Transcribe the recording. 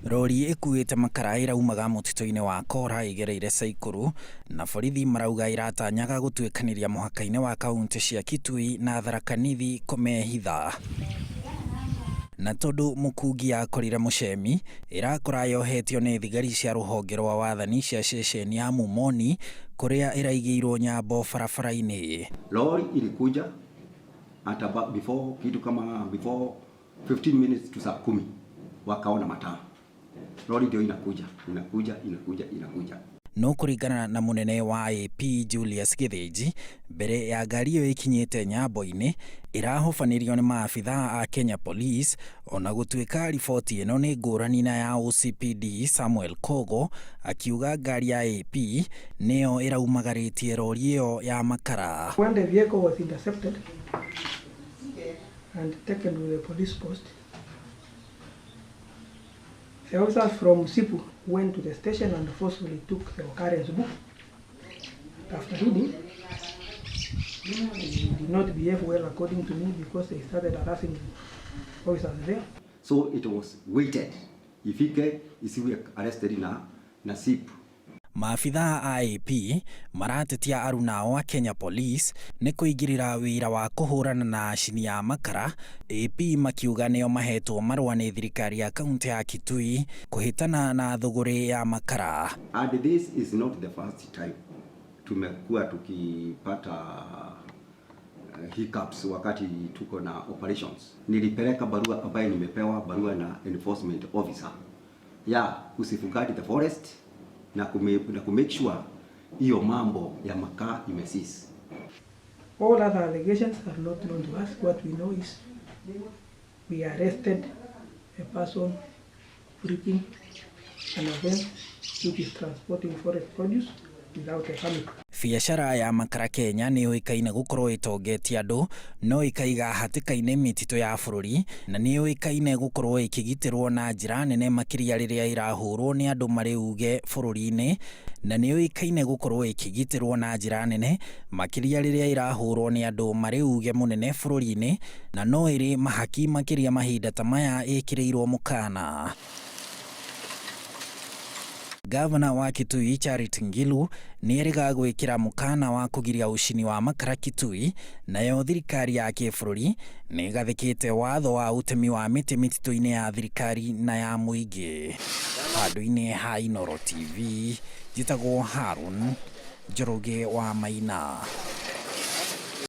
Rori ĩkuĩte makara ĩraumaga mũtitũ-inĩ wa Kora ĩgereire Saikuru na borithi marauga ĩratanyaga gũtuĩkanĩria mũhaka-inĩ wa kauntĩ cia Kitui na Tharaka Nithi kũmehitha. Na tondũ mũkungi akorire mũcemi, ĩrakora yohetio nĩ thigari cia rũhonge rwa wathani cia ceceni ya Mumoni kũrĩa ĩraigĩirwo nyambo barabara-inĩ. Lori ilikuja at about before kitu kama before 15 minutes to saa 10, wakaona mataa. Lori ndio inakuja, inakuja, inakuja, inakuja. No kũringana na mũnene wa AP Julius Gĩthĩnji, mbere ya ngari ĩyo ĩkinyĩte nyambo-inĩ, ĩrahobanĩrio nĩ maabithaa a Kenya Police, ona gũtuĩka riboti ĩno nĩ ngũrani na ya OCPD Samuel Kogo, akiuga ngari ya AP nĩyo ĩraumagarĩtie rori ĩyo ya makara. When the vehicle was intercepted and taken to the police post, the officers from Sipu went to the station and forcefully took the occurrence book. After reading, they did not behave well, according to me, because they started harassing officers there. So it was waited ifike isiwe arrested na SIP. Maabithaa a AP maratetia arunao a Kenya Police nĩ kũingĩrĩra wĩra wa kũhũrana na acini a makara, AP makiuga nĩo mahetwo marũa nĩ thirikari ya kaunti ya Kitui kũhĩtana na thũgũrĩ ya makara. And this is not the first time tumekuwa tukipata hiccups wakati tuko na operations. Nilipeleka barua ambayo nimepewa barua na enforcement officer ya kusafeguard the forest na kumake sure hiyo mambo ya makaa imecease. All other allegations are not known to us. What we know is we arrested a person breaching an offense, which is transporting forest produce without a permit. Biacara ya makara Kenya nĩ yũĩkaine gũkorwo ĩtongetie andũ no ĩkaiga hatĩka-inĩ mĩtitũ ya bũrũri, na nĩ yũĩkaine gũkorwo ĩkĩgitĩrwo na njĩra nene makĩria rĩrĩa ĩrahũrwo nĩ andũ marĩ uge bũrũri-inĩ, na nĩ yũĩkaine gũkorwo ĩkĩgitĩrwo na njĩra nene makĩria rĩrĩa ĩrahũrwo nĩ andũ marĩ uge mũnene bũrũri-inĩ, na no ĩrĩ mahaki makĩria mahinda ta maya ĩkĩrĩirwo mũkana. Gavana wa Kitui Charity Ngilu nĩ erĩga gwĩkĩra mũkana wa kũgiria ũcini wa makara Kitui, nayo thirikari ya kĩbũrũri nĩ ĩgathĩkĩte watho wa ũtemi wa mĩtĩ mĩtitũ-inĩ ya thirikari na ya mũingĩ. Handũ-inĩ ha Inooro TV, njĩtagwo Harun Njoroge wa Maina.